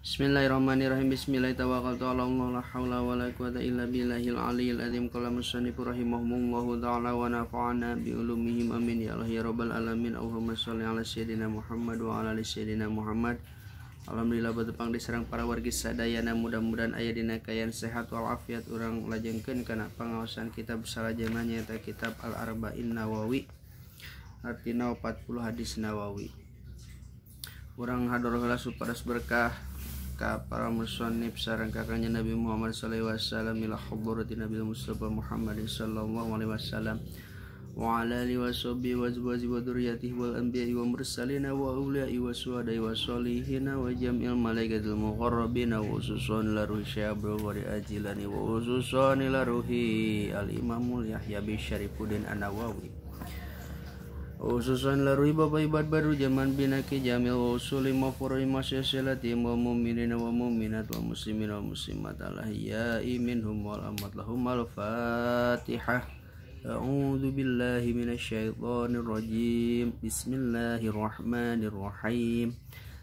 Bismillahirrahmanirrahim. Bismillahirrahmanirrahim. Tawakkaltu ala Allah la haula wala quwata illa billahil aliyil azim. Qala musannif rahimahumullahu ta'ala wa nafa'ana bi ulumihim amin ya Allah ya rabbal alamin. Allahumma sholli ala sayyidina Muhammad wa ala ali sayyidina Muhammad. Alhamdulillah batepang diserang para wargi sadayana, mudah-mudahan aya dina kaayaan sehat walafiat. Urang lajengkeun kana pangaosan kitab salajengna nyaeta kitab Al-Arba'in Nawawi, artina 40 hadis Nawawi. Urang hador heula supados berkah ka para musannif sareng ka Kanjeng Nabi Muhammad sallallahu alaihi wasallam ila hadrati Nabi Mustafa Muhammad sallallahu alaihi wasallam wa ala alihi washabihi wa azwajihi wa dzurriyyatihi wal anbiya'i wa mursalin wa awliya'i wa syuhada'i wa sholihin wa jam'il malaikatil muqarrabin wa khususan la ruhi syabru wa ajilani wa khususan la ruhi al imamul Yahya bin Syarifuddin An-Nawawi khususan la ruhi bapak ibad baru zaman binaki jamil wa usuli mafurui masyasilati wa mu'minina wa mu'minat wa muslimin wa muslimat alahiyai minhum wal amat lahum al-fatihah. A'udzu billahi minasyaitonir rajim. Bismillahirrahmanirrahim.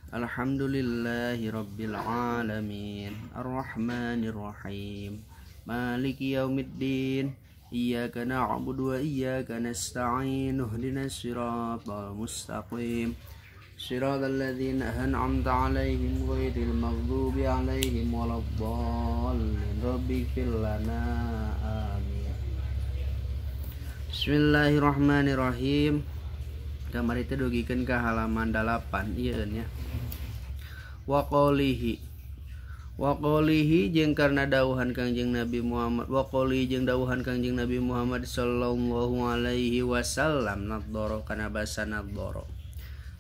Alhamdulillahi rabbil alamin. Arrahmanir rahim. Maliki yaumiddin. Iyyaka na'budu wa iyyaka nasta'in. Ihdinas siratal mustaqim. Siratal ladzina an'amta 'alaihim ghairil maghdubi 'alaihim waladdallin. Rabbighfir lana. Amin. Bismillahirrahmanirrahim. Kamari teh dugikeun ka halaman 8 ieu nya. Wa qaulihi wa qaulihi jeung karna dawuhan Kangjeng Nabi Muhammad wa qaulihi jeung dawuhan Kangjeng Nabi Muhammad sallallahu alaihi wasallam nadhara kana basa nadhara.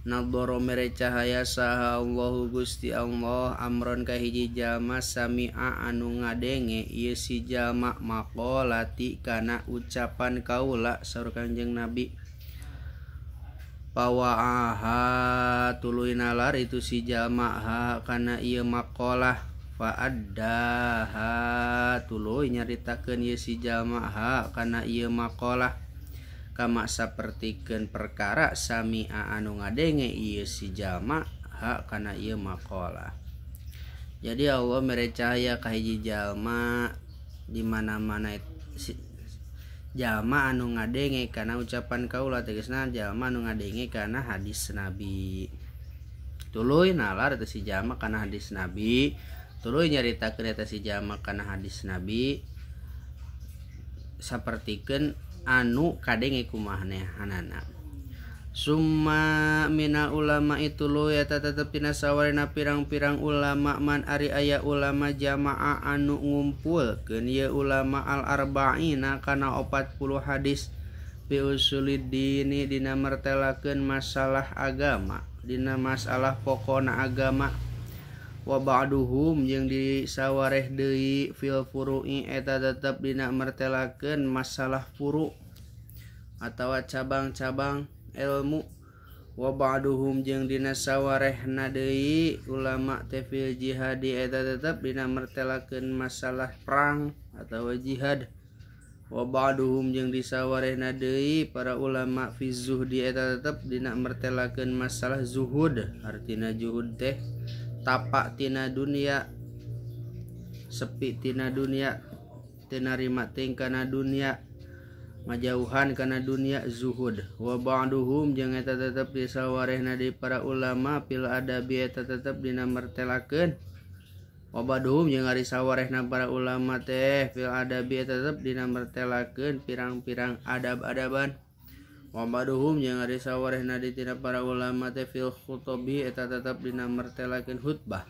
Nadhara mere cahaya saha Allahu Gusti Allah amron ka hiji jalma sami'a anu ngadenge ieu si jalma maqolati kana ucapan kaula saur Kangjeng Nabi. Pawaaha tuluy nalar itu si jalma ha kana ieu maqolah faaddaha tuluy nyaritakeun ieu si jalma ha kana ieu maqolah kama sapertikeun perkara sami'a anu ngadenge ieu si jalma ha kana ieu maqolah. Jadi Allah mere cahaya ka hiji jalma di mana-mana jalma anu ngadenge kana ucapan kaula tegasna jalma anu ngadenge kana hadis Nabi. Tuluy nalar eta si jalma kana hadis Nabi, tuluy nyaritakeun eta si jalma kana hadis Nabi sapertikeun anu kadenge kumahanehanana. Summa minal ulama itu lu eta tetep tina sawarena pirang-pirang ulama man ari aya ulama jamaah anu ngumpulkeun ieu ulama al arba'ina kana 40 hadis bi usuliddini dina mertelakeun masalah agama dina masalah pokona agama wa ba'duhum jeung disawareh deui fil furu'i eta tetep dina mertelakeun masalah furu' atawa cabang-cabang ilmu wa ba'duhum jeung dina sawarehna deui ulama teh fil jihadi eta tetep dina mertelakeun masalah perang atawa jihad wa ba'duhum jeung disawarehna deui para ulama fi zuhdi eta tetep dina mertelakeun masalah zuhud artina zuhud teh tapak tina dunia sepi tina dunia tinarima ting kana dunia majauhan kana dunia zuhud wa ba'duhum jeung eta tetep disawarehna di para ulama fil adabi eta tetep dina mertelakeun wa ba'duhum jeung ari sawarehna para ulama teh fil adabi eta tetep dina mertelakeun pirang-pirang adab-adaban wa ba'duhum jeung ari sawarehna di tina para ulama teh fil khutobi eta tetep dina mertelakeun khutbah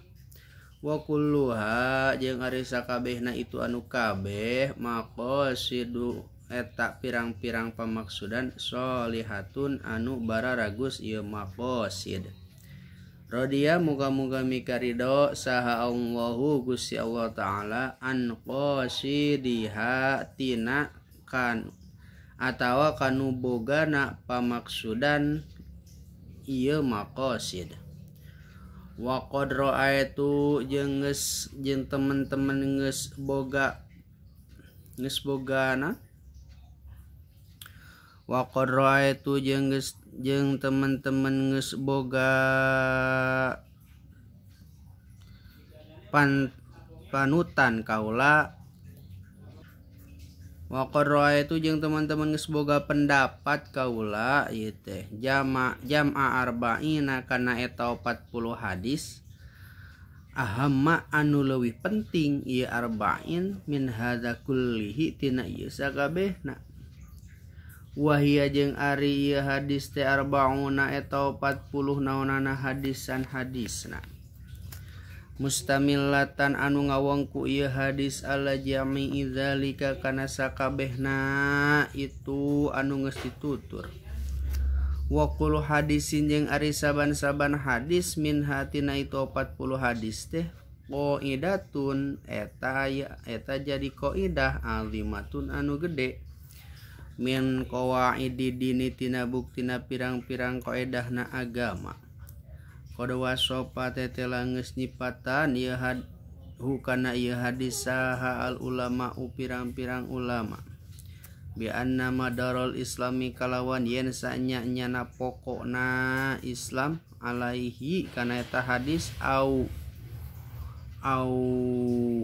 wa kulluha jeung ari sakabehna itu anu kabeh maqasidu eta pirang-pirang pamaksudan sholihatun anu bararagus ieu maqasid. Rodiya muga-muga mikarido saha Allahu Gusti Allah Ta'ala an qasidiha tina kan atawa kanu bogana pamaksudan ieu maqasid. Wa qad ra'aitu jeung geus jeung teman-teman geus boga geus bogana wa qad ra'aitu jeung geus jeung teman-teman geus boga panutan kaula. Wa qad itu jeung teman-teman geus boga pendapat kaula ieu teh jam'a arba'ina kana eta 40 hadis ahamma anu leuwih penting ieu arba'in min hadza kullihi tina ieu sakabehna. Wahia jeung ari ieu hadis teh arba'una eta 40 naonana hadisan hadisna mustamillatan anu ngawengku ieu hadis ala jami'i dzalika kana sakabehna itu anu geus ditutur. Wa kullu hadisin jeung ari saban-saban hadis min hatina itu 40 hadis teh qaidatun eta eta jadi qaidah azimatun anu gede min qawaidi dini tina buktina pirang-pirang kaedahna agama. Qad wasofa tetela geus nyipatan ieu hu kana ieu hadis saha al ulama pirang-pirang ulama bi anna madarul islami kalawan yen sanya-nyana pokokna Islam alaihi kana eta hadis au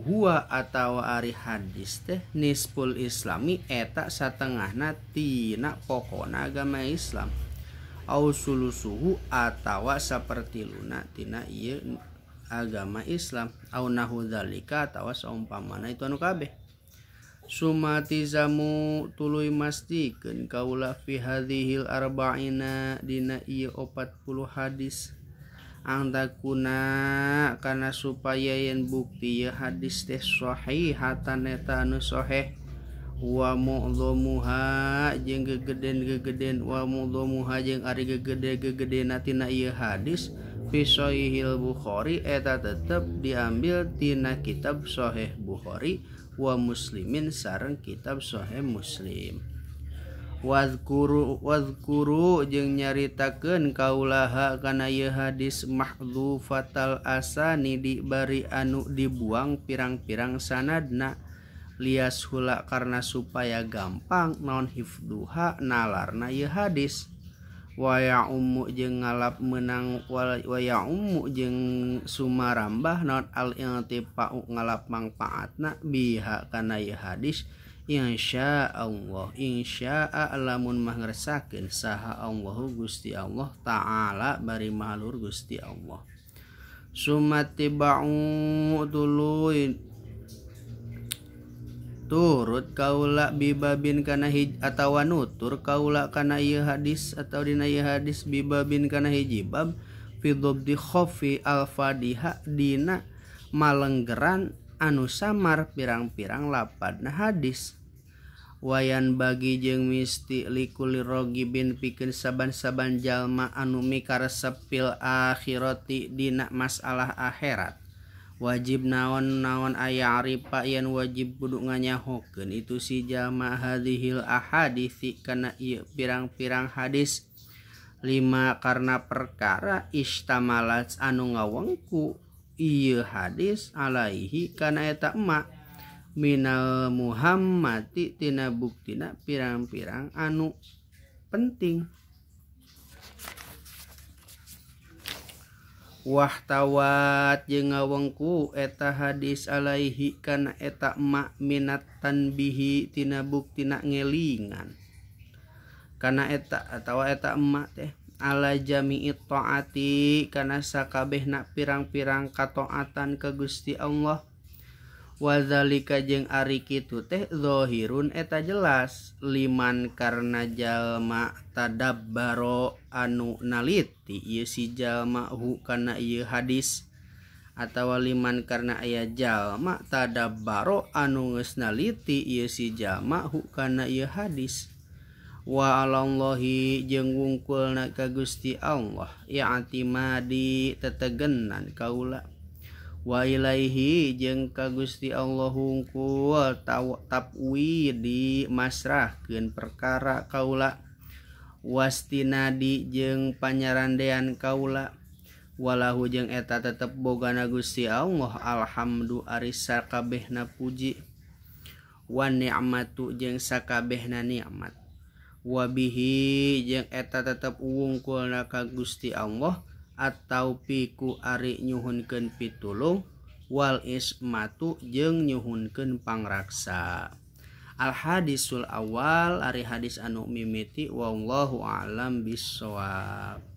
huwa atawa ari hadis teh nisful islami eta satengahna tina pokokna agama Islam au sulusuhu atawa sapertiluna tina ieu agama Islam au nahu dzalika atawa saumpamana itu anu kabeh. Sumatizamu tuluy mastikeun kaula fi hadhil arba'ina dina ieu 40 hadis angtakuna kana supaya yen bukti ieu hadis teh sahihatan eta anu sahih wa mu'dhamuha jeung gegeden-gegeden wa mu'dhamuha jeung ari gegede-gegedena tina ieu hadis fi sahihil Bukhari eta tetep diambil tina kitab Sahih Bukhari wa Muslimin sareng kitab Sahih Muslim. Wadhkuru jeung nyaritakeun kaulaha kana ieu hadis mahdzufatal asani di bari anu dibuang pirang-pirang sanadna lias hula karena supaya gampang naon hifduha nalarna ieu hadis. Waya ummu jeung ngalap meunang waya ummu jeung sumarambah naon al intifa'u ngalap mangpaatna biha kana ieu hadis insyaallah insyaa lamun mah ngersakeun saha Allahu Gusti Allah taala bari maha luhur Gusti Allah. Sumatiba'u tuluy turut kaula bibabin kana hij atawa nutur kaula kana ieu hadis atau dina ieu hadis bibabin kana hiji bab fi dhabdi khafi al fadiha dina malenggeran anu samar pirang-pirang lapadna hadis. Wayan bagi jeung misti likuli rogibin pikeun saban-saban jalma anu mikaresep fil akhirati dina masalah akhirat wajib naon-naon aya arifa yen wajib kudu nganyahokeun itu si jalma hadhil ahadits kana ieu pirang-pirang hadis lima karena perkara istamalat anu ngawengku ieu hadis alaihi kana eta emak minal muhammati tina buktina pirang-pirang anu penting. Wahtawat jeung ngawengku eta hadis alaihi kana eta emak minat tanbihi tina buktina ngelingan kana eta atawa eta emak teh ala jami'i taati kana sakabehna pirang-pirang kataatan ka Gusti Allah. Wadzalika jeung ari kitu teh zahirun eta jelas liman karena jalma tadabbaro anu naliti ieu si jalma hu kana ieu hadis atawa liman karena aya jalma tadabbaro anu geus naliti ieu si jalma hu kana ieu hadis. Wa alallahi jeung wungkulna ka Gusti Allah i'timadi tetegenan kaula wa ilaihi jeung ka Gusti Allah hungkul tapwi di masrahkeun perkara kaula wastinadi jeung panyarandean kaula walahu jeung eta tetep bogana Gusti Allah alhamdu ari sakabehna puji wa ni'matu jeung sakabehna nikmat wa bihi jeung eta tetep wungkulna ka Gusti Allah atau piku ari nyuhunkeun pitulung Wal ismatu jeung nyuhunkeun pangraksa. Al hadisul awal ari hadis anu mimiti wallahu a'lam bissawab.